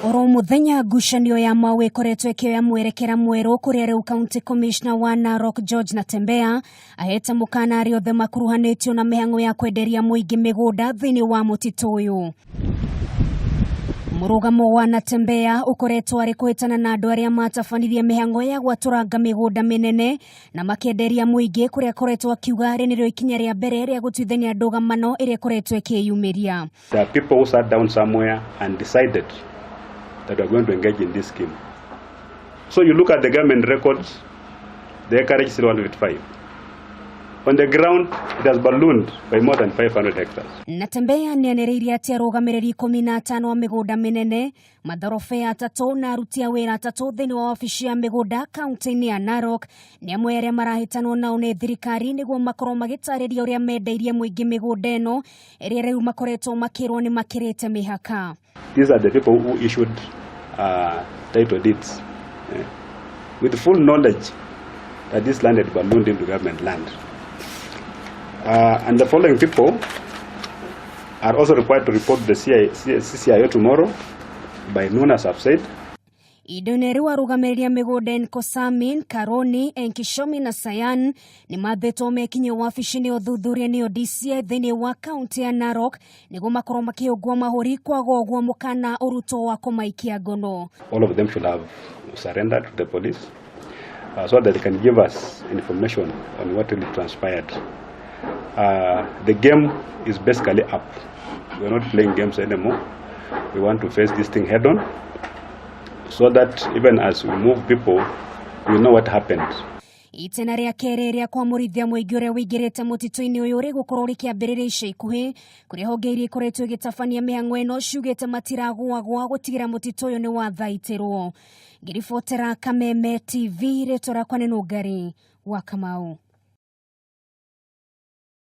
Oro muthenya ngucanio ya mawe ikoretwo ikioya mwerekera mwerũ kũrĩa rĩu County Commissioner wa Narok George Natembeya ahete mũkana arĩa othe makuruhanĩtio na mĩhang'o ya kwenderia mũingĩ mĩgũnda thĩinĩ wa mũtitũ ũyũ. Mũrũgamo wa Natembeya ũkoretwo arĩ kũhĩtana na andũ arĩa matabanirie mĩhang'o ya gwatũranga mĩgũnda mĩnene na makĩenderia mũingĩ kũrĩa akoretwo akiuga rĩ nĩrĩo ikinya rĩa mbere rĩa gũtuithania ndũgamano ĩrĩa ĩkoretwo ĩkĩyumĩria. There are people who sat down somewhere and decided that we are going to engage in this scheme. So you look at the government records, the acreage is 155. On the ground, it has ballooned by more than 500 hectares. Natembeya nĩanĩrĩire atĩ arũgamĩrĩri 15 a mĩgũnda mĩnene, mathorobea atatũ na aruti a wĩra atatũ thĩinĩ wa wabici ya mĩgũnda kaunti-inĩ ya Narok nĩ amwe arĩa marahĩtanwo nao nĩ thirikari nĩguo makorwo magĩtarĩria ũrĩa mendeirie mũingĩ mĩgũnda ĩno ĩrĩa rĩu makoretwo makĩrwo nĩ makĩrĩte mĩhaka. These are the people who issued title deeds with full knowledge that this land had ballooned into government land. And the following people are also required to report to the CCIO tomorrow by noon, as I've said. Indo-inĩ rĩu arũgamĩrĩri a mĩgũnda Enkosamin, Karoni, Enkishomi na Sayan nĩ mathĩtwo mekinye wabici-inĩ ya ũthuthuria nĩyo DCI thĩinĩ wa kaunti ya Narok nĩguo makorwo makĩhũngwo mahũri kwaga ũguo mũkana ũrutwo wa kũmaikia ngono. All of them should have surrendered to the police so that they can give us information on what really transpired. The game is basically up. We are not playing games anymore. We want to face this thing head on so that even as we move people, we know what happened. Itena rĩa kerĩ rĩa kwamũrithia mũingĩ ũrĩa ũingĩrĩte mũtitũ-inĩ ũyũ rĩgũkorwo rĩkĩambĩrĩria ica ikuhĩ kũrĩa honge iria ikoretwo igĩtabania mĩhang'o ĩno ciugĩte matiragũagũa gũtigĩra mũtitũ ũyũ nĩ wathaitĩrwo. Ngĩribotera Kameme TV, rĩtwa rĩakwa nĩ Nũngari wa Kamau.